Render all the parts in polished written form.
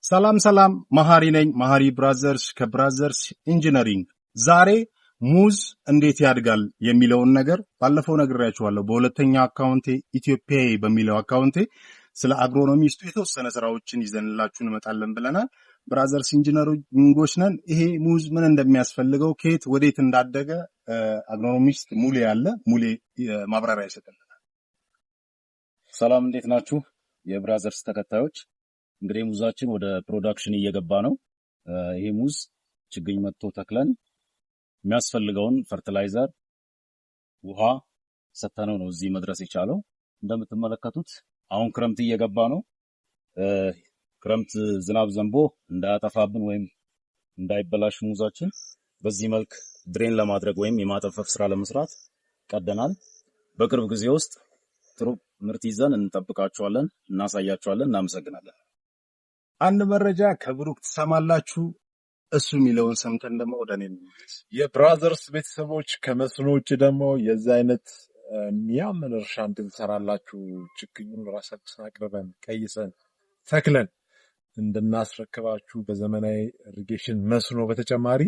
ሰላም ሰላም፣ መሀሪ ነኝ። መሀሪ Brothers ከ Brothers Engineering። ዛሬ ሙዝ እንዴት ያድጋል የሚለውን ነገር ባለፈው ነግሬያችኋለሁ። በሁለተኛ አካውንቴ ኢትዮጵያዊ በሚለው አካውንቴ ስለ agronomist ኡ የተወሰነ ስራዎችን ይዘንላችሁ እንመጣለን ብለናል። Brothers Engineering ኦች ነን። ይሄ ሙዝ ምን እንደሚያስፈልገው፣ ከየት ወዴት እንዳደገ agronomist ሙሌ ያለ ሙሌ ማብራሪያ ይሰጠናል። ሰላም፣ እንዴት ናችሁ? የ Brothers ተከታዮች፣ እንግዲህ ሙዛችን ወደ production እየገባ ነው። ይሄ ሙዝ ችግኝ መጥቶ ተክለን የሚያስፈልገውን fertilizer፣ ውሃ ሰተነው ነው እዚህ መድረስ የቻለው። እንደምትመለከቱት አሁን ክረምት እየገባ ነው። ክረምት ዝናብ ዘንቦ እንዳያጠፋብን ወይም እንዳይበላሽ ሙዛችን በዚህ መልክ drain ለማድረግ ወይም የማጠንፈፍ ስራ ለመስራት ቀደናል። በቅርብ ጊዜ ውስጥ ጥሩ ምርት ይዘን እንጠብቃችኋለን፣ እናሳያችኋለን። እናመሰግናለን። አንድ መረጃ ከብሩክ ትሰማላችሁ። እሱ የሚለውን ሰምተን ደግሞ ወደ እኔ እንመለስ። የ Brothers ቤተሰቦች፣ ከመስኖ ውጭ ደግሞ የዚህ አይነት የሚያምር እርሻ እንድንሰራላችሁ፣ ችግኙን ራሳችን አቅርበን፣ ቀይሰን፣ ተክለን እንድናስረክባችሁ፣ በዘመናዊ irrigation መስኖ በተጨማሪ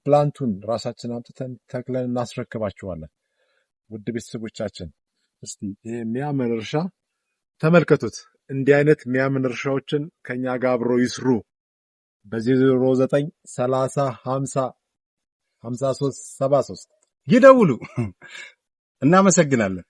plant ኡን ራሳችን አምጥተን ተክለን እናስረክባችኋለን። ውድ ቤተሰቦቻችን፣ እስቲ ይሄ የሚያምር እርሻ ተመልከቱት። እንዲህ አይነት የሚያምር እርሻዎችን ከኛ ጋር አብሮ ይስሩ። በ09 30 50 53 73 ይደውሉ። እናመሰግናለን።